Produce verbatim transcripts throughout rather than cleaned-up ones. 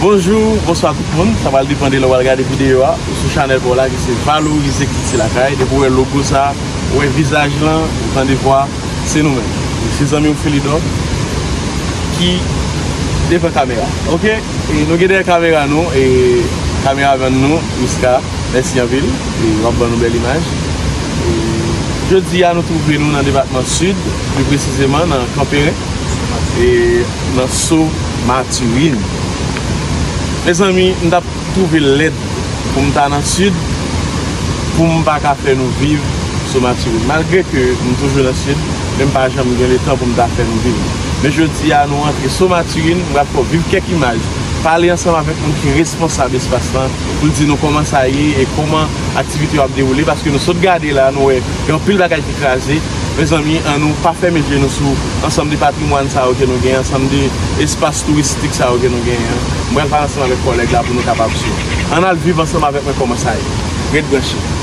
Bonjou, bonswa tout moun. Sa pral depann de lè w al gade videyo a. Ou sou chanèl pa w la ki se Valorize Kilti Lakay. Depi w wè logo sa, ou wè vizaj lan, ou tande vwa, se nou menm. Se zanmi w Felidor ki devan kamera. Oke? E nou gen dèyè kamera nou, e kameramann nou, Miska. Mèsi anpil. E w ap ban nou bèl imaj. E jodi a, nou twouve nou nan depatman Sid, pli presizeman nan Kanperen, e nan So Matirin. Mezanmi, m t ap twouve l lèd pou m ta nan Sid, pou m pa ka fè nou viv So Matirin. Malgre ke m toujou nan Sid, men m pa janm gen letan pou m ta fè nou viv. Men jodi a, nou antre So Matirin, m pral fè w viv kèk imaj. Pale ansanm avèk moun ki responsab espas lan, pou l di nou kòman sa ye e kòman aktivite yo ap dewoule, paske nou sot gade la, nou wè gen anpil bagay ki kraze. Mezanmi, ann nou pa fèmen je nou sou ansanm de patrimwàn sa yo ke nou genyen, ansanm de espas touristik sa yo ke nou genyen an. M pral pale ansanm avèk kòlèg la pou nou kapab swiv. Ann al viv ansanm avèk mwen kòman sa ye. Ret branche.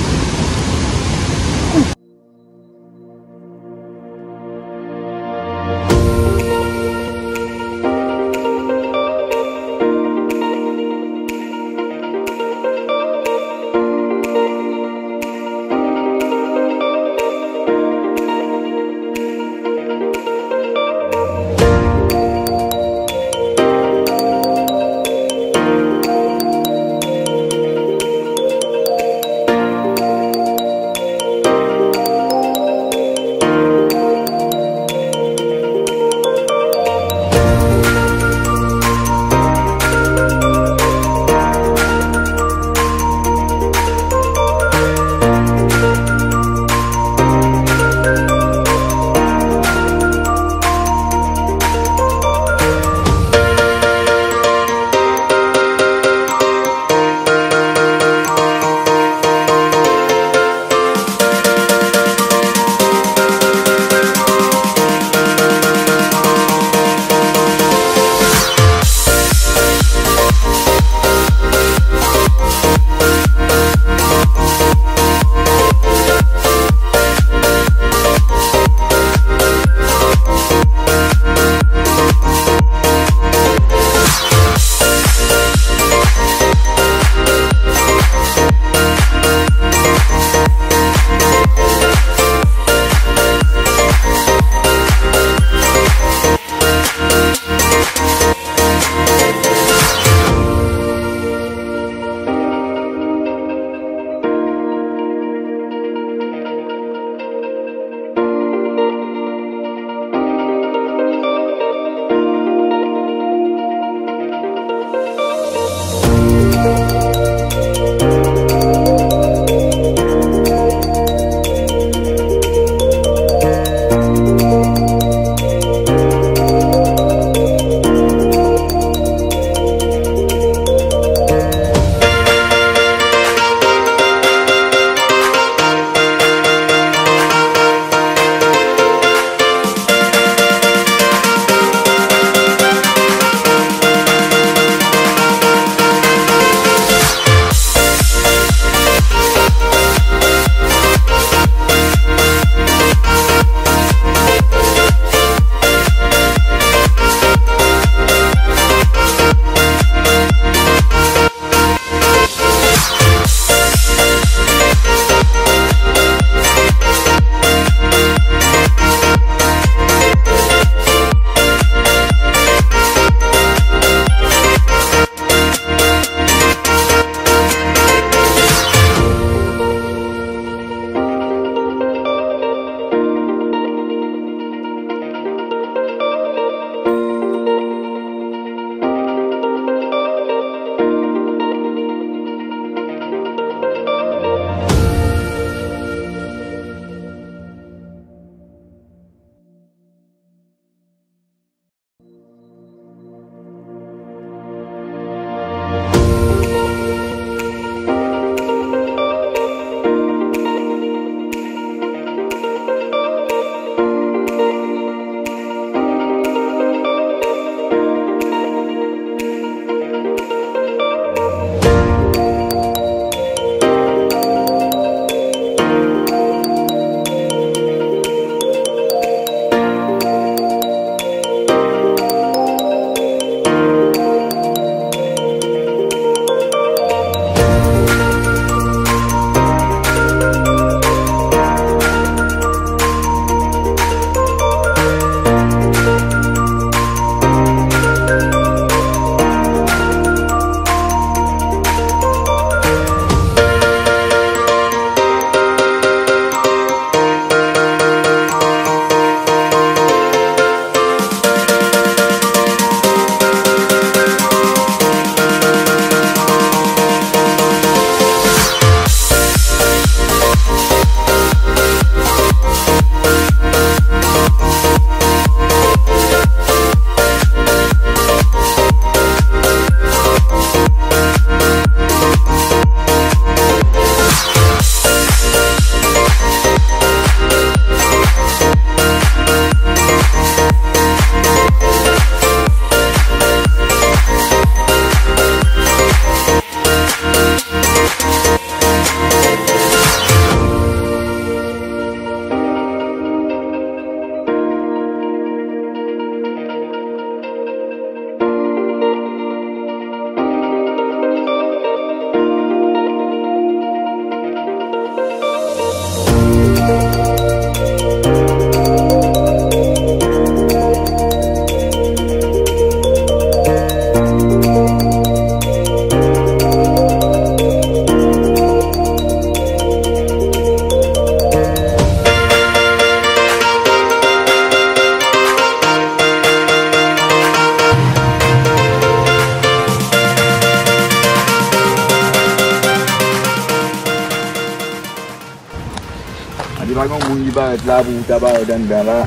Li pa gen moun ki parèt la pou ta parèt anndan la.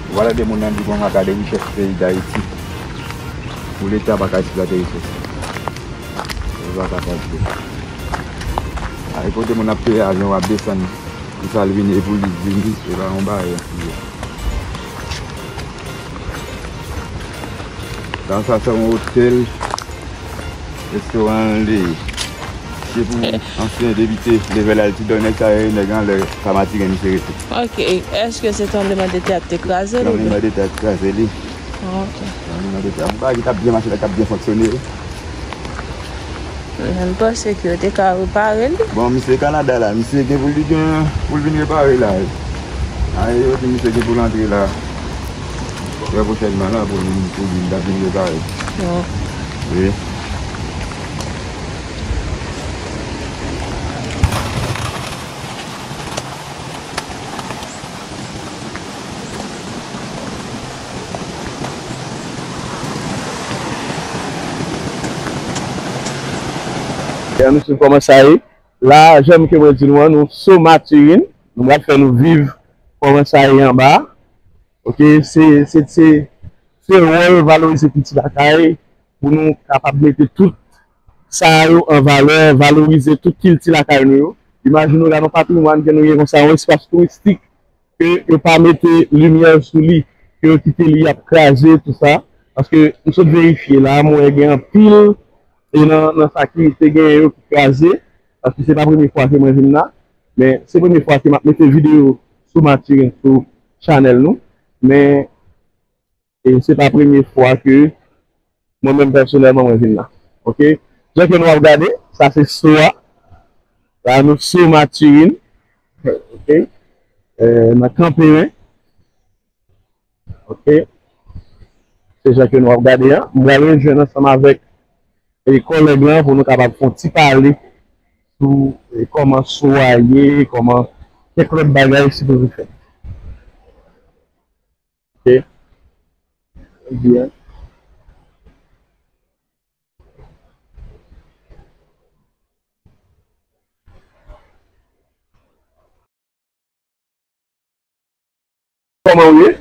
Ou pa tande moun nan di konsa, gade richès peyi Dayiti. Pou Leta pa ka eksplwate richès la. Li pa ka fache. A, e kote moun ap peye avyon ap desann pou sa l vini, e pou li vini, se pa yon bagay anpil. Sa, sa se yon otèl, restoran li ye. Se pou ansyen depite Level Altidor, nèg sa yo, nèg anlè sa Matiren misye rete. Ok, èske se tranblemanntè a te kraze l oubyen? Tranblemanntè a te kraze li. Ok. Tranblemanntè a, yon bagay ki t ap byen mache la, ki t ap byen fonksyone. M panse ke yo te ka repare li. Bon, misye Kanada la, misye gen pou li gen, pou l vin repare la. A, yo di misye gen pou l antre la. Trè pwochènman la, pou l vin, pou l vin, l ap vin repare. Wi. Mesye, kòman sa ye? La, jan ke mwen di nou an, nou sou Matirin, nou pral fè nou viv kòman sa ye anba. Ok, se, se, se, se wòl valorize kilti lakay, pou nou kapab mete tout sa yo an valè, valorize tout kilti lakay nou yo. Imajine w, gade yon patrimwàn ke nou gen konsa, yon espas touristik, ke yo pa mete limyè sou li, ke yo kite li ap kraze, tou sa. Paske m sot verifye la, mwen wè gen anpil, e nan, nan sa ki te genyen yo ki kraze, paske se pa premye fwa ke mwen vin la, men se premye fwa ke m ap mete videyo sou Matirin sou chanèl nou, men e se pa premye fwa ke mwen menm pèsonèlman mwen vin la. Ok? Jan ke nou ap gade, sa se so a. La nou so Matirin. Ok? Eh, nan Kanperen. Ok? Se jan ke nou ap gade a. M pral rejwenn ansanm avèk e kòlèg lan pou nou kapab fè yon ti pale sou e kòman so a ye, kòman kèk lòt bagay sipoze fèt. Ok. Byen. Kòman ou ye?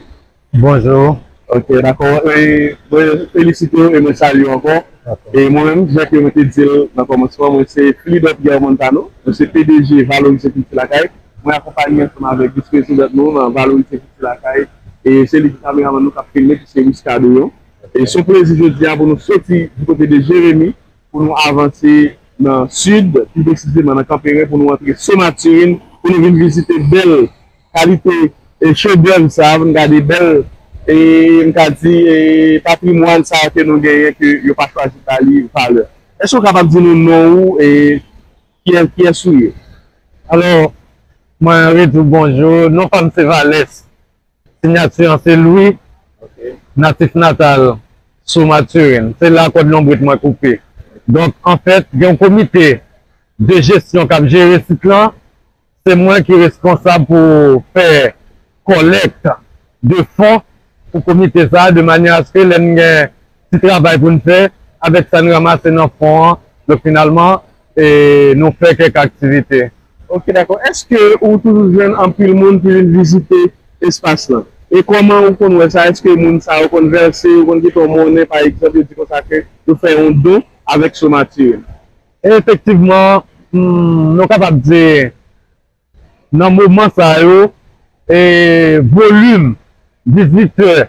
Bonjou. Ok, dakò. E, mwen felisite w e mwen salye w ankò. Dakò. E mwen menm, jan ke mwen te di l nan kòmansman, mwen se Flidor Pierre Montano. Mwen se P D G Valorize Kilti Lakay. Mwen akonpaye ansanm avèk vis prezidant nou nan Valorize Kilti Lakay. E se li ki kameramann nou k ap filme, ki se Ricardo yo. E se yon plezi jodi a pou nou soti di kote de Jeremi, pou nou avanse nan sid, pi presizeman nan Kanperen, pou nou antre So Matirin, pou nou vin vizite bèl kalite e showground sa, pou n gade bèl, e m ka di, e patrimwàn sa ke nou genyen, ke yo pa chwazi ba li valè. Èske w kapab di nou non ou e kiyès, kiyès ou ye? Alò, mwen redi w bonjou. Non pa m se Valès. Sinyati an se Louis, natif natal So Matirin. Se la kòd lonbrit mwen koupe. Donk, anfèt, gen yon komite de jesyon k ap jere sit lan. Se mwen ki reskonsab pou fè kòlèkt de fon pou komite sa a, de manyè aske lè n gen ti travay pou n fè, avèk sa n ranmase nan fon an, donk finalman, e, nou fè kèk aktivite. Ok, dakò. Èske ou toujou jwenn anpil moun ki vin vizite espas lan? E kòman ou konn wè sa? Èske moun sa yo konn vèse, yo konn kite yon monnen, pa egzanp, yo di konsa ke yo fè yon don avèk So Matirin? Efektivman, hmm, nou kapab di, nan moman sa yo, e, volim vizitè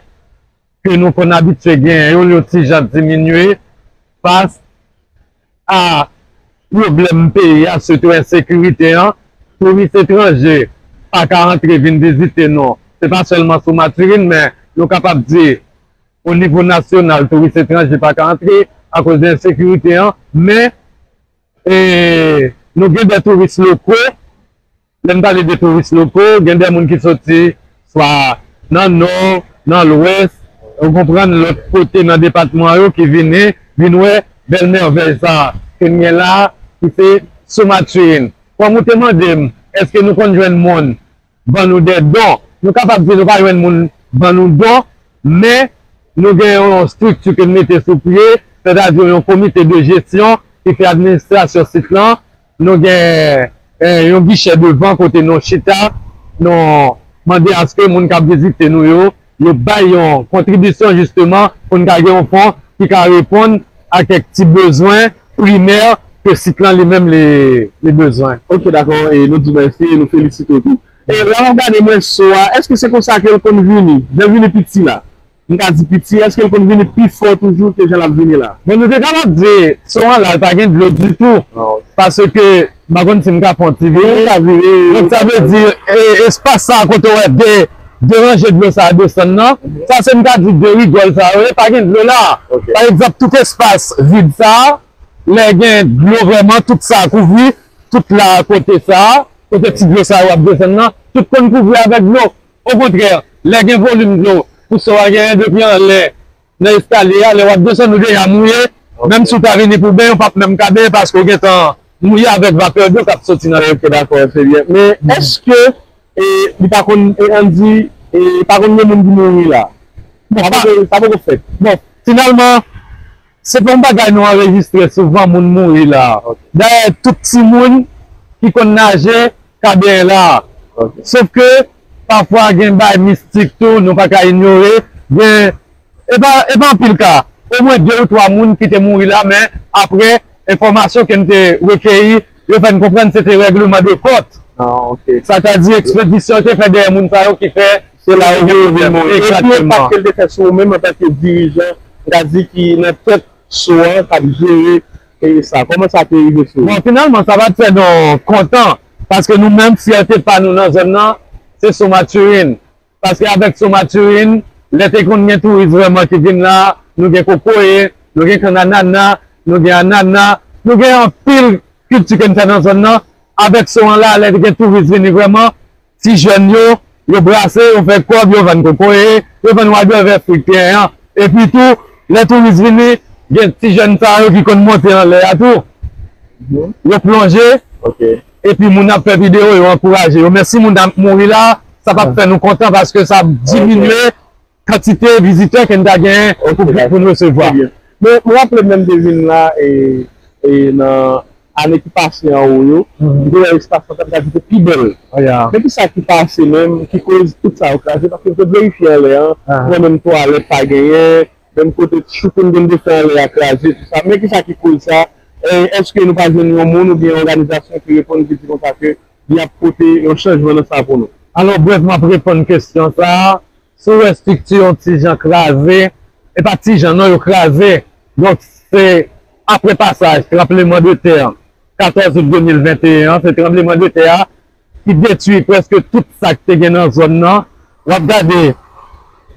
ke nou konn abitye genyen yo, yo ti jan diminye fas a pwoblèm peyi a, sitou ensekirite an. Touris etranje pa ka antre vin vizite nou. Se pa sèlman So Matirin, men nou kapab di, o nivo nasyonal, touris etranje pa ka antre akoz de ensekirite an. Men, e, nou gen de touris loko. Lè n pale de touris loko, gen de moun ki soti swa nan nò, nan lwès, ou konprann, lòt kote nan depatman yo ki vini, vin wè bèl mèvèy sa a ke n gen la a, ki se So Matirin. Kòm ou te mande m, èske nou konn jwenn moun ban nou de don? Nou kapab di nou pa jwenn moun ban nou don, men nou gen yon estrikti ke n mete sou pye, sètadi yon komite de jesyon ki fè administrasyon sit lan. Nou gen eh, yon gichè devan kote nou chita, nou mande aske moun k ap vizite nou yo, yo bay yon kontribisyon jisteman pou n ka gen yon fon ki ka reponn a kèk ti bezwen primè ke sit lan li menm li, li bezwen. Ok, dakò, e nou di mèsi e nou felisite w tou. E lè w ap gade mwen so a, èske se konsa ke l konn vini? Jan vini piti la. M ka di piti, èske l konn vini pi fò toujou ke jan l ap vini la? Bon, nou te kapab di, so an la, l pa gen dlo ditou. Ah, ok. Paske, m pa konn si m ka fè yon ti vire. Wi, ou ka vire, wi. Donk, sa vle di, e, espas sa a kote w wè de, de ranje dlo sa a desann nan, sa se m ka di de rigòl sa yo, e pa gen dlo la. Ok. Pa egzanp, tout espas vid sa a, lè gen dlo vrèman, tout sa kouvri, tout la kote sa a, kote ti dlo sa yo ap desann nan, tout konn kouvri avèk dlo. Okontrè, lè gen volim dlo, pou so a genyen depi anlè, nan eskalye a, lè w ap desann, ou deja mouye. Ok. Menm si w ta vini pou benyen, w p ap menm ka benyen paske w gentan mouye avèk vapè dlo k ap soti nan. Ok, dakò, se byen. Men èske, e, li pa konn, e, ann di, e, pa konn gen moun ki mouri la? Bon, sa poko, sa poko fèt. Bon, finalman, se pa yon bagay nou anrejistre souvan moun mouri la. Ok. Dayè, tout timoun ki konn naje ka benyen la. Ok. Sof ke, pafwa gen bay mistik tou, nou pa ka inyore. Gen, e pa, e pa anpil ka. Omwen de ou twa moun ki te mouri la, men apre enfòmasyon ke n te rekeyi, yo fè n konprann se te règleman de kont. Ah, ok. Sa ta di ekspedisyon te fè dèyè moun sa yo ki fè. Se la yo vin mouri. Egzakteman. E ki enpak ke l te fè sou ou menm antanke dirijan, m ka di ki nan tèt so a, k ap jere, e sa? Kòman sa te rive sou ou? Bon, finalman, sa pa t fè nou kontan, paske nou menm, fyète pa nou nan zòn nan, se So Mathurin. Paske avèk So Mathurin, lè te konn gen touris vrèman ki vin la, nou gen kokoye, nou gen kann anana, nou gen anana, nou gen anpil kilti ke n fè nan zòn nan. Avèk so an la, lè gen touris vini vrèman, ti jèn yo, yo brase, yo fè kòb, yo vann kokoye, yo vann wadèvè fwi k te gen an. Epi tou, lè touris vini, gen ti jèn sa yo ki konn monte anlè a tou. Mhm. Yo plonje, ok, epi moun ap fè videyo, yo ankouraje yo. Men si moun ap mouri la, sa p ap fè nou kontan paske sa ap diminye kantite vizitè ke n ta genyen pou, ok, pou, pou n resevwa. Trè byen. Men, mwen raple m lè m te vin la, e, e nan ane ki pase anwo yo, mhm, m te wè espas lan t ap gade te pi bèl. Oh, yeah. Men ki sa ki pase menm, ki koz tout sa yo kraze? Paske m te verifye anlè an, ah, mwen menm twalèt pa genyen, menm kote choukoun ke n te fè anlè a kraze, tout sa. Men ki sa ki koz sa? E, èske nou pa jwenn yon moun oubyen yon òganizasyon ki reponn ki di konsa ke y ap pote yon chanjman nan sa pou nou? Alò, brèf, m ap reponn kesyon sa a. Si w wè estrikti yon ti jan kraze, e pa ti jan non, yo kraze. Donk, se apre pasaj tranbleman de tè katòz out de mil venteyen an, se tranbleman de tè a ki detwi prèske tout sa k te gen nan zòn nan. W ap gade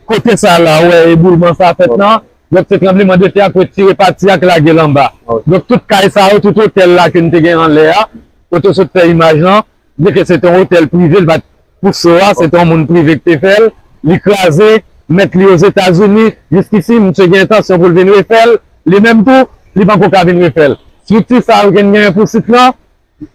kote sa la, w wè eboulman sa fèt nan. Donk, se tranbleman de tè a k retire pati a k lage l anba. Donk, tout kay sa yo, tout otèl la ke n te gen anlè a, kote w sot fè imaj lan, byenke se te yon otèl prive, li pa t pou so a, se te yon moun prive ki te fè l, li kraze, mèt li Ozetazini, jiskisi, misye gen entansyon pou l vin refè l, li menm tou, li poko ka vin refè l. Estrikti sa yo ke n genyen pou sit lan,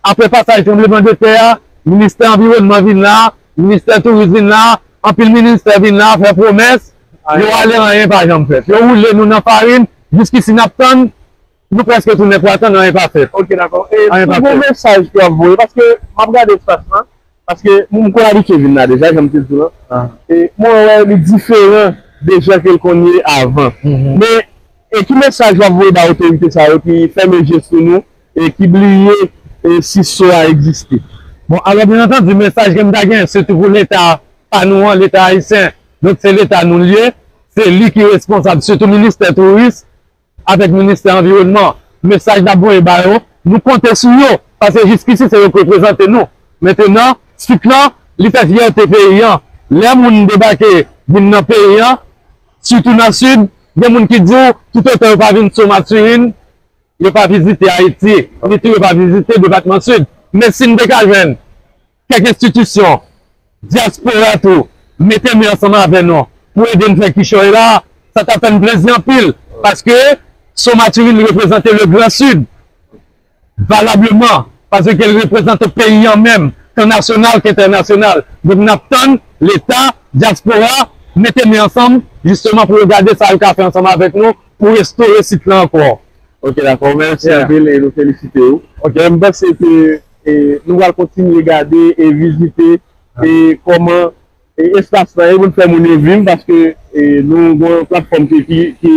apre pasaj tranbleman de tè a, ministè anviwònman vin la, ministè touris vin la, anpil ministè vin la, fè pwomès, yo ale, anyen pa janm fèt. Yo woule nou nan farin, jiskisi n ap tann, nou prèske tounen twa tan, anyen pa fèt. Ok, dakò. E anyen pa fèt. Gon mesaj ke w ap voye, paske m ap gade espas lan, paske m, m konn abitye vin la deja, jan m te di w lan. Ah. E mwen wè li diferan de jan ke l konn ye avan. Mhm. Men, e ki mesaj w ap voye ba otorite sa yo ki fèmen je sou nou e ki bliye, e, si so a egziste? Bon, alò, byen antandi, mesaj ke m ta gen, sitou pou Leta pa nou an, Leta ayisyen, donk se Leta nou l ye, se li ki responsab, sitou ministè touris, avèk ministè anviwònman, mesaj n ap voye ba yo, nou konte sou yo, paske jiskisi se yo k reprezante nou. Mentenan, sit lan, li fè fyète peyi an. Lè moun debake vin nan peyi an, sitou nan sid, gen moun ki di w, tout otan yo pa vin So Mathurin, yo pa vizite Ayiti, ni tou yo pa vizite depatman sid. Men si n te ka jwenn kèk enstitisyon, dyaspora tou, mete men ansanm avè nou pou ede n fè kichòy la, sa t ap fè n plezi anpil, paske So Mathurin reprezante le Grand Sud valableman, paske l reprezante peyi an menm, tan nasyonal k entènasyonal. Donk, n ap tann Leta, dyaspora, mete men ansanm, jisteman, pou yo gade sa yo ka fè ansanm avèk nou pou restore sit lan ankò. Ok, dakò. Mèsi anpil e nou felisite w. Ok. Men m panse ke e, nou pral kontinye gade e vizite e kòman e espas lan e pou n fè moun yo viv, paske e nou gen yon platfòm ki, ki, ki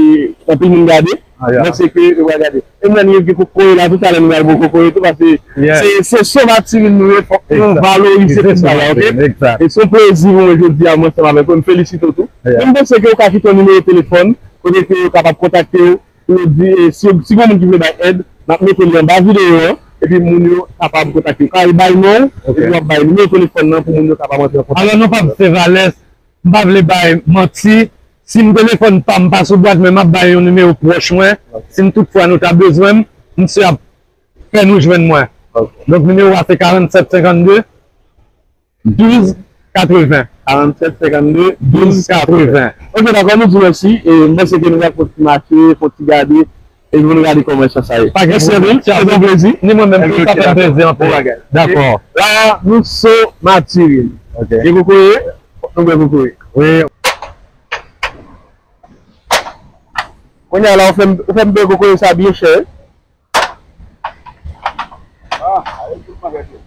anpil moun gade. Mwen se ke yo pral gade. E mwen, nou gen kokoye la, toutalè nou pral bo kokoye tou, paske se, se so Matirin nou ye, fòk nou valorize tout bagay, oke? E se yon plezi pou mwen jodi a, mwen ansanm avèk ou, m felisite w tou. Men m panse ke ou ka kite yon nimewo telefòn, kote ke yo kapab kontakte w, pou yo di, e, si, si gen moun ki vle bay èd, n ap mete li anba videyo an, epi moun yo kapab kontakte w. Ou ka bay non w, epi w ap bay nimewo telefòn nan pou moun yo kapab antre an kontak. Alò, non pa m se Valès, m pa vle bay manti. Si m telefòn pa m pa sou bwat, men m ap bay yon nimewo pwòch mwen. Si m toutfwa nou ta bezwen m, misye ap fè nou jwenn mwen. Donk, nimewo a se karannsèt senkannde, douz katreven. Karannsèt senkannde, douz katreven. Ok, dakò, nou di mèsi. E m panse ke nou va kontinye mache, kontinye gade, e nou gade kòman sa, sa ye. Pa gen pwoblèm, se yon plezi. Ni mwen menm tou, sa fè m plezi anpil. Dakò. La, nou so Matirin. Ok. E kokoye, nou bwè kokoye. Wi. Kounye a la, ou fè m, ou fè m bwè kokoye sa byen chè. Ah, ale tout mwen gade.